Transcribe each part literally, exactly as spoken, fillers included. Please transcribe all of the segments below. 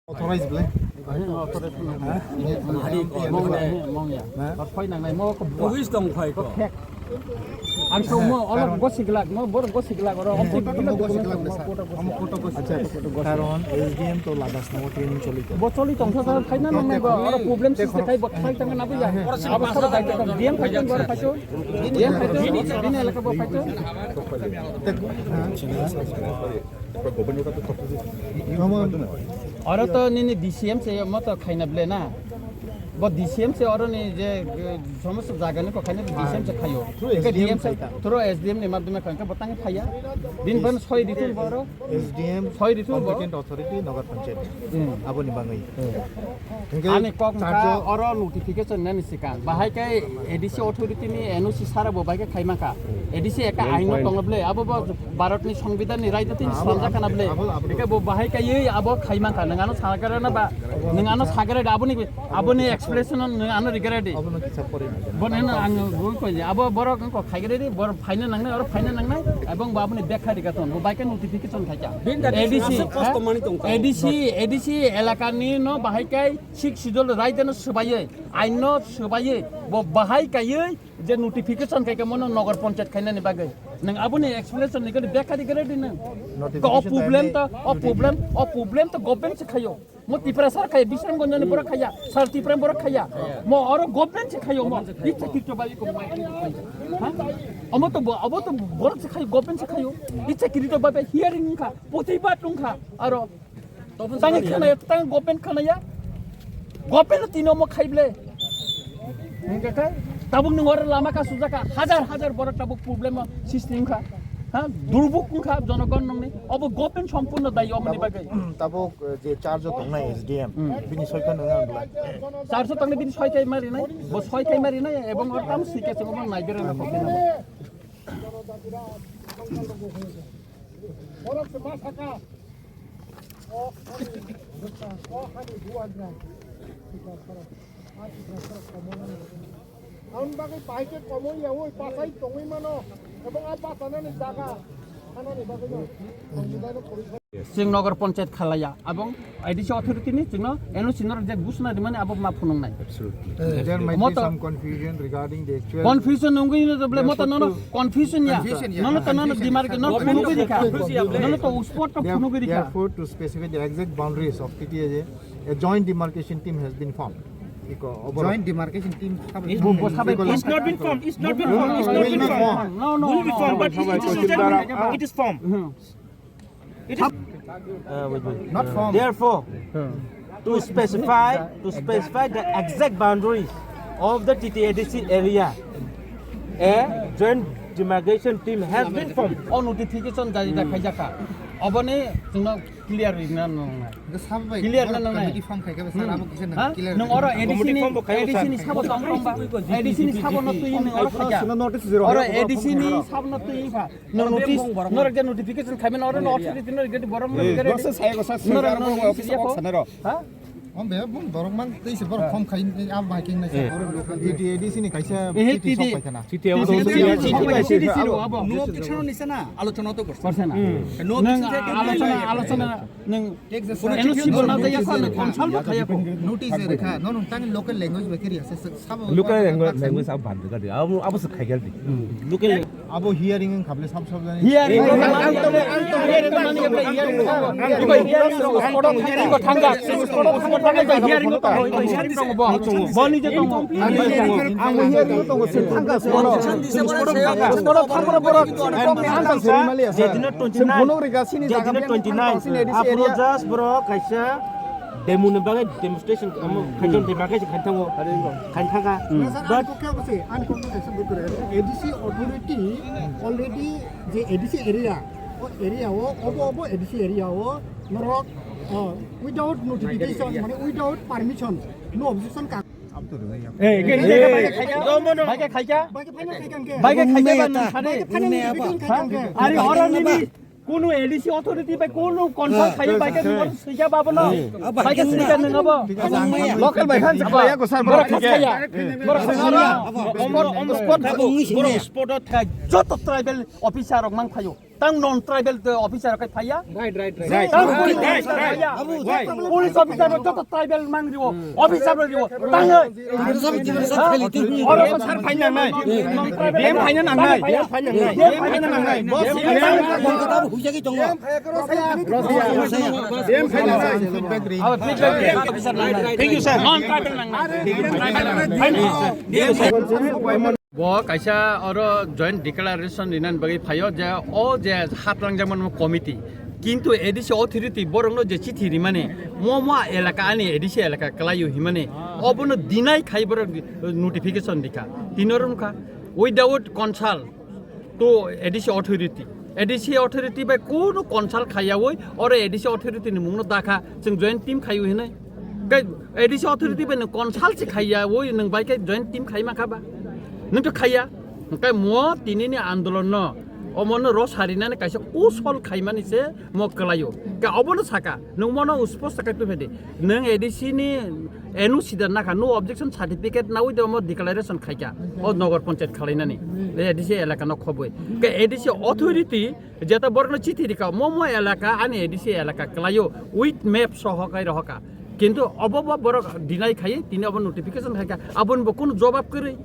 Authorize ble. Mongya, mongya. Phai nangnai mo ko. Police tong phai ko. Ang so mo oro gosi glak, mo bor gosi glak oro. Omo koto gosi glak. Acha, karon S D M to ladas no training choli to. Bo choli tong sa phai na nangnai bo oro problem siste khai bo khai tang na bo ya. Abo sa dai to D M phai to bor phai to. D M phai to. Din elaka bo phai to. Oro to nini D C M se mo to khaina ble na. Bo D C M se oro ni je, eh, somosto jaga ni ko khaina D C M se khayo. Through Eke S D M D M se khaita. Through S D M ni madhyome khankhe bo tang phaya. Din ban soi ditu bo oro. S D M Soi ditu bo. Competent authority Nagar Panchayat. Hmm. Aboni bangwi. Hmm. Hingke Ani kok charge mkha o- oro notification nani sikang. Bahai kai A D C authority ni N O C sara bo bahai kai khaima kha. A D C eka aino tongo ble. Abo bo Bharat ni Songbidan ni raida tin slamjak kana ble. Abo, abo. Eke bo bahai kai abo khaima kha. Nang ano sagare na ba. Nang ano sagare da aboni, aboni explanation nang ano rigare di. Abo no kisa pore na. Bo nang ang goi ko je. Abo borok ko khaigare di. Bor phaina nangnai, oro phaina nangnai. Ebong bo aboni bekha riga ton. Bo bahai kai notification khaika. Bin da A D C, ase posto ha? Mani tongkha. A D C, A D C elaka ni no bahai kai Sixth Schedule raida no swbaiye, ain no swbaiye, bo bahai kaiye je notification khaika mono Nagar Panchayat khainani bagwi. Nang aboni explanation ni kani bekha di gare di nang. Notification O problem to, o problem, o problem to government se khayo. Mo Tiprasa khai, Bisramganj ni borok khaya, Sar Tipra borok khaya. Mo oro government se khayo mo. Icha kito bai ko. Ha? Omo to bo, abo to borok se khayo, government se khayo. Icha kito bai hearing kha, protibad wngkha. Aro tang khana ya, tang government khana ya. Government tino mo khaible. Hingke kai, tabuk nung oro lama ka sujaka, hajar hajar borok tabuk problem o sisri wngkha. Ha, durbuk wngkha jonogon nungni. Obo government sompurno dayi omoni bagwi. Tabuk, eh, je charge o tongnai S D M, hmm, bini soikan nung ang belai. Charge o tongnai bini soikai mari nai, bo soikai mari nai, ebong oro tam sike se obo nai bere na kokina. Borok se ma saka. O hani, o hani buwan jan. Ang bagwi bahai khe komoi ya, oi, bachai tongwi mano, ebong a bachanani jaga thanani bagwi no. Chwng Nagar Panchayat khalaya, abong A D C authority ni chwngno N O C norok je gusna rimani abo ma phunuknai. Absolutely. There might be some confusion regarding the actual. Confusion wngwi no ble mo to nono confusion ya. Confusion ya. Nono to nono demarcation no phunukwi dikha. Nono to spot to phunukwi dikha. Therefore, to specify the exact boundaries of T T A J, a joint demarcation team has been formed. Iko, overall. Joint demarcation team sabo. Bo, bo sabai. It's not been formed. It's not been formed. It's not been formed. No, no, no. Will be formed, but it, it is, it is formed. Hmm. It is. Uh, wait, wait. Not formed. Therefore, to specify, to specify the exact boundaries of the T T A D C area, a joint demarcation team has been formed. O notification jari da khaijaka. Oboni chwngno clear rina nangnai. Clear na nangnai. Committee form khai khe, sir, abo kisa na clear. Nung oro A D C ni, committee form bo khai, A D C ni sabo tong tong ba. A D C ni sabo no twi nung oro khaja. Oro A D C ni sabo no twi ba. No notice, no rega notification khai mano oro no authority no rega di borom no rega di. Gosa sai gosa. No rega no notice ya ko. Ha? Om be bung borok man tei se borok form khai ni am bai king na se borok local. T T A D C ni kaisa T T sok pai kana. T T A D C ro abo. No kitchen ni sana alochona to korsa. Korsa na. No kitchen alochona, alochona. Nwng N O C bo na jaya kho, nwng consult bo khaya kho. Notice rwkha, no nwng tang local language bai khe rwya se, sabo. Local language, language abo ban rwkha de. Abo, abo se khai khe de. Local lang- Abo hearing wng kha ble sab sab jani. Hearing ang tong, ang tong, hearing mani khe hearing. Ibo hearing ro spot o thangka, spot o thangka, spot o thangka hearing ro tongo, hearing ro tongo bo. Bo ni je tongo. Ang hearing ro tongo, se thangka spot o. Spot o thangka borok. Ang tong se mali asa. Phunuk rega sini jaga twenty nine. Aphuru just borok kaisa demo ni bagwi demonstration, amo khaikhe demarcation khaithango. Khaithaka. But A D C authority already je A D C area, o area o, obo, obo A D C area o, norok, oh, without notification, mane without permission, no objection ka. Eh, ke, ke, ke, bai ke khaikha? Bai ke khaikha? Bai ke khaikha ba nang sani? Bai ke khaikha? Ari oro nini kunu A D C authority bai kunu consult khai bai ke nang sija babo no. Bai ke sija nang abo. Local bai khan khlaiya ko sir, borok khaikha. Borok khaikha. Omor, omor spot, borok spot thai joto tribal officer rok mang phaio. Tang non tribal officer kai phaiya. Right, right, right. Tang police officer phaiya. Police officer joto tribal mang riwo. Officer riwo. Tang oro sar phaina nai. Dem phaina nang nai. Dem phaina nang nai. Dem phaina nang nai. Dem phaina nang nai. Thank you, sir. Non tribal nang nai. Bo kaisa oro joint declaration rinani bagwi phaio je o je hat langjakmani committee. Kintu A D C authority borokno je chithi rimani, mo mo elaka ani A D C elaka kwlaio himani, obono deny khai borok notification rikha. Tini oro wngkha without consult to A D C authority. A D C authority bai kunu consult khaiyawi oro A D C authority ni mungno dakha chwng joint team khaiwi hinwi. Kai A D C authority bai nwng consult se khaiyawi nwng bai kai joint team khai mankha ba? Nwng to khaiya. Kai mo tini ni andolon no omono ro sarinani kaisa kusol khaimani se mo kwlaio. Kai obono saka nwng mono uspo sakai tu phedi. Nwng A D C ni N O C da nakha, no objection certificate nawi de omo declaration khaikha. O Nagar Panchayat khalainani. A D C elaka no khobwi. Kai A D C authority jeta borokno chithi rikha, mo mo elaka ani A D C elaka kwlaio with map soho kai rohokha. Kintu obo bo borok deny khai tini obo notification khaikha. Aboni bo kunu jobab kwrwi.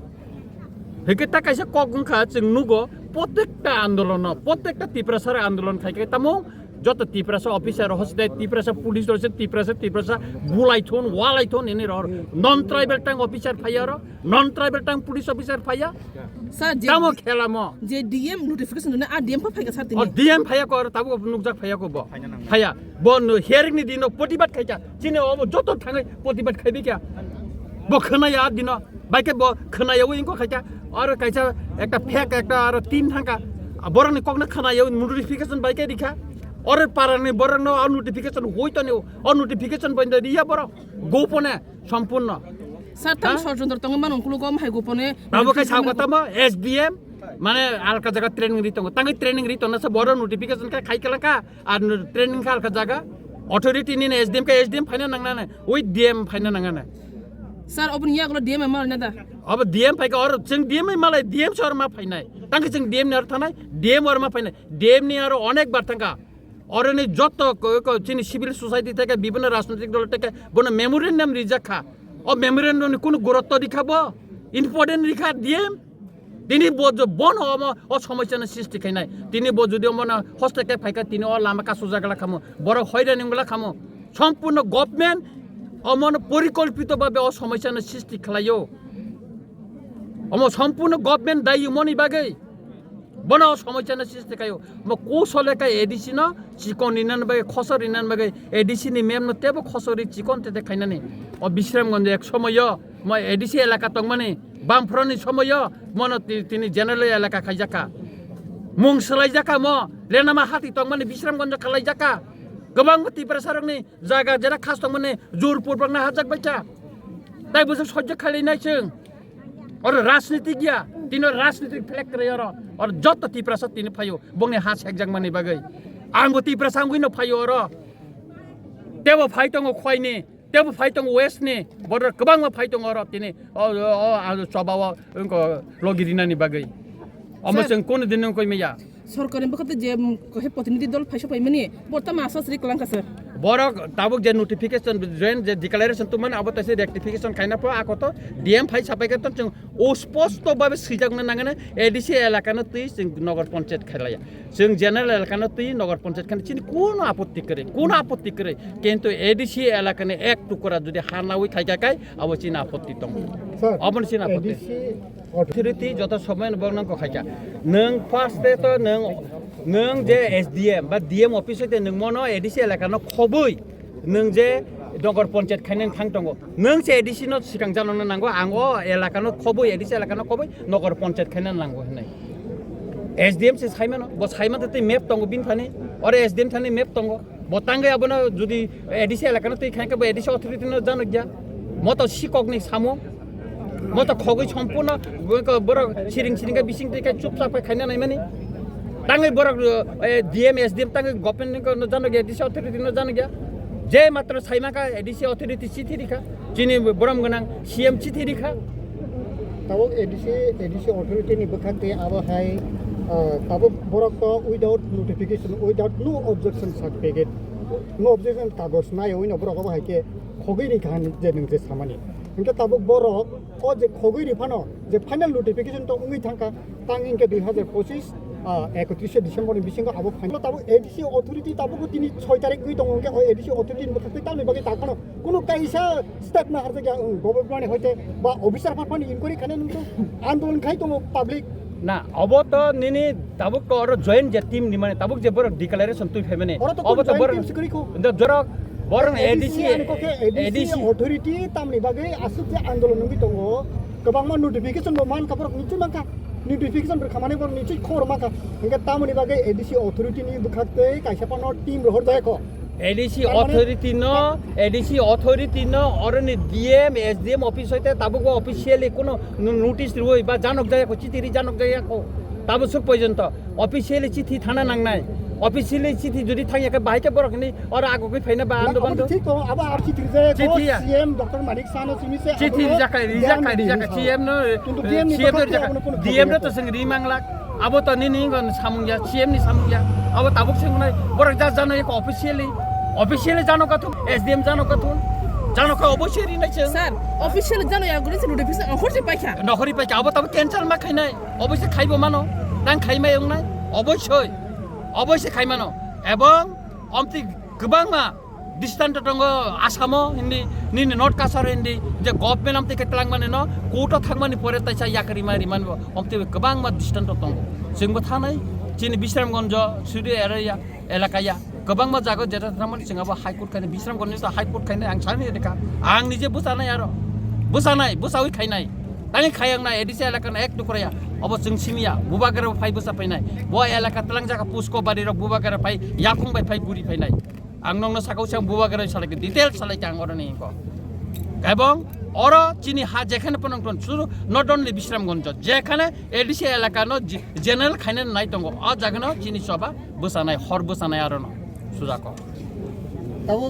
Hike ta kaisa kok wngkha chwng nugo protekta andolono, protekta Tiprasa andolon khaikha tamo joto Tiprasa officer rok hoste Tiprasa police rok se Tiprasa Tiprasa bulai thon walai thon ini rok non tribal tang officer phaiya ro non tribal tang police officer phaiya. Sir, je tamo khela mo je D M notification dona a D M pha phaiga sir o tini. D M phaiya ko tabuk nukjak phaiya ko bo phaiya bo no hearing ni dino protibad khaikha chini obo joto thangai protibad khaibi kya bo khwnaya dino. Baikhe bo khwnaya wi wngkha khaikha, aro kaisa ekta fake ekta aro team thangkha. Borokni kokno khwnaya wi notification baikhe rikha. Oro parani borokno o notification hoitoni o notification bondo riya borok gopone sompurno. Sir, tam ha? Sor jondor tongo mano unkulugo hai gopone. Abo kai notification sabo tamo S D M mane alka jaga training ri tongo. Tangwi training ri tongna sa boro notification kha khai kala kha. Ar training kha alka jaga authority ni S D M ka S D M phaina nang nang oi D M phaina nang nang. Sir, oboni yagulo D M ma na da. Abo D M phaika or cheng D M malai D M sor ma phainai. Tangke cheng D M ni or thanai D M or ma phainai. D M ni aro onek bar thangka. Oroni jotto ko, ko chini civil society theke bibhinno rajnoitik dol theke bono memorandum rijak kha. O memorandum ni kunu gurutto dikha bo? Important rikha D M? Tini bo jo bono omo o somosya no sristi khainai. Tini bo jodi omo no hoste ke phaika tini o lama kasu jagala khamo. Borok hoirani wngla khamo. Sompurno government omo no porikolpito babe o somosya no sristi khlaio. Omo sompurno government dayi moni bagwi. Bono o somosya no sristi khaio. Mo kusole kai A D C no chikon rinani bagwi, khosor rinani bagwi A D C ni mem no tebo khosori chikon tete khainani. O Bisramganj ek somoyo mo A D C elaka tongmani. Bamphoroni somoyo mono ti-, tini general elaka khaijakha. Mung swlaijakha mo, Lenama hati tongmani Bisramganjo khalaijaka. Kwbangma Tiprasarokni jaga jera khas tongmani jur purbakna hajak baikha. Tai bwswk sojjo khalinai chwng. Oro rajniti giya, tino rajniti phlek kwrwi oro. Oro joto Tiprasa tini phaio, bongni ha sekjakmani bagwi. Angbo Tiprasa wngwino phaio oro. Tebo phai tongo khoini. Tebo phai tongo west ni, border kwbangma phai tongo oro tini, o, o, o, ano choba o, wngko logi rinani bagwi. Omo sir, chwng kono din wngkoi maya. Sorkarni bwkhate je, mm, he protinidhi dol phaisa paimani, borta ma asas ri kwlangkha sir. Borok tabuk je notification, joint je declaration tongmani abo taise rectification khaina pho ako to D M phai sapai khe to chwng o sposto babe swijakna nangani A D C elakano twi chwng Nagar Panchayat khailaya. Chwng general elakano twi Nagar Panchayat khani chini kuno apotti kwrwi, kuno apotti kwrwi. Kintu A D C elakani ek tukura jodi ha nawi khaikha kai, abo chini apotti tongo. Sir, aboni chini apotti. A D C authority joto somoy no boknang ko khaikha. Nwng first day to nwng, nwng je S D M ba D M office hoite nwng mono A D C elakano khobwi. Nwng je Nagar Panchayat khainani thang tongo. Nwng se A D C no swkang janokna nango, ang o elakano khobwi, A D C elakano khobwi Nagar Panchayat khainani nango hinwi. S D M se saimano, bo saimante tei map tongo bini thani, oro S D M thani map tongo. Bo tangwi abono jodi A D C elakano twi khaikhe bo A D C authority no janokya. Moto sikokni samung. Moto khogwi sompurno borok siring siring khe bising twi khe chupchap khe khaina naimani. Tangwi borok, eh, D M, S D M tangwi government ni no janokya, A D C authority no janokya. Je matro saimaka A D C authority chithi rikha. Chini borom gwnang C M chithi rikha. Tabuk A D C, A D C authority ni bwkhak tei abo hai Ah, tabuk borok to without notification, without no objection certificate, no objection kagoj nai, oino borok obo hai khe khogwi ri kha hinwi je nwng je samani. Hinkhe tabuk borok o je khogwi ri phano je final notification to wngwi thangkha, tang hinkhe dui hazar pochis, ah, ekotrishe December ni bisingo abo final tabuk A D C authority tabuk tini soi tarik wngwi tongo, hinkhe o A D C authority ni bwkhak tei tamni bagwi tak phano kunu kaisa step na harjakya, ang government ni hoite ba officer phan phan inquiry khainai nung tong, andolon khai tongo public. Na, obo to nini tabuk to oro joint je team ni mane tabuk je borok declaration twi phaimani. Oro to obo to joint borok team sikri ko. Ndo borok borok A D C, A D C ani kokhe A D C, A D C authority tamni bagwi asuk je andolon nungwi tongo. Kwbangma notification bo man kha borok nichwi mankha. Notification rwkha mane borok nichwi khobor mankha. Hinkhe tamoni bagwi A D C authority ni bwkhak tei kaisa phano team rohor jaya kho. A D C authority no, A D C authority no, oroni D M, S D M office hoite tabuk bo officially kuno no-, notice rwui ba janok jaya ko, chiti ri janok jaya ko. Tabo suk porjonto officially chithi thana nangnai. Officially chithi jodi thangya khe bahai khe borok ni oro agogwi phaina ba ando bando. Thik to, abo ar chithi rijak ko, chithi ya. C M Doctor Manik Sano simi se chithi abono rijak kha, rijak kha, rijak kha, D M ni C M no, kintu D M ni C M no bwkhak rijak kha. Abono kuno D M no to sing ri manglak. Abo to nini wngkha samung ya, C M ni samung ya. Abo tabuk se wngnai, borok ja jano eko officially. Officially jano kathun, S D M jano kathun. Jano kha obosoi rinai se. Sir, officially jano ya guri se notification nokhor se paikha. Nokhori paikha, abo tabuk cancel ma khainai. Obosoi khaibo mano, tang khaimai wngnai. Obosoi, obosoi khaimano. Ebong omtwi kwbangma distance tongo Asamo hindi, nini North Cachar hindi, je government amtwi khe twlangmani no, court o thangmani pore taisa yakari ma rimani bo, amtwi kwbangma distance tongo. Chwngbo thanai, chini Bisramganj, Suri area, elaka ya, kwbangma jaga jeta thangmani chwng abo High Court khainai, Bisramganj to High Court khainai, ang sani dekha, ang nije bwchanai aro, bwchanai, bwchawi khainai, tani khayang na A D C elaka na ek tukra ya, abo chwng simi ya, Bubagra phai bwcha phainai, bo elaka twlang jaga Pusko bari rok Bubagra phai, yaphung bai phai guri phainai. Ang nokno sakao se ang Bubagra salai khe detail salai khe ang oro ni ko. Ebong oro chini ha jekhane ponong ton suru not only Bisramganj, jekhane A D C elaka no je-, general khaina nai tongo. O jaga no chini choba bwchanai, hor bwchanai aro no sujako. Tabuk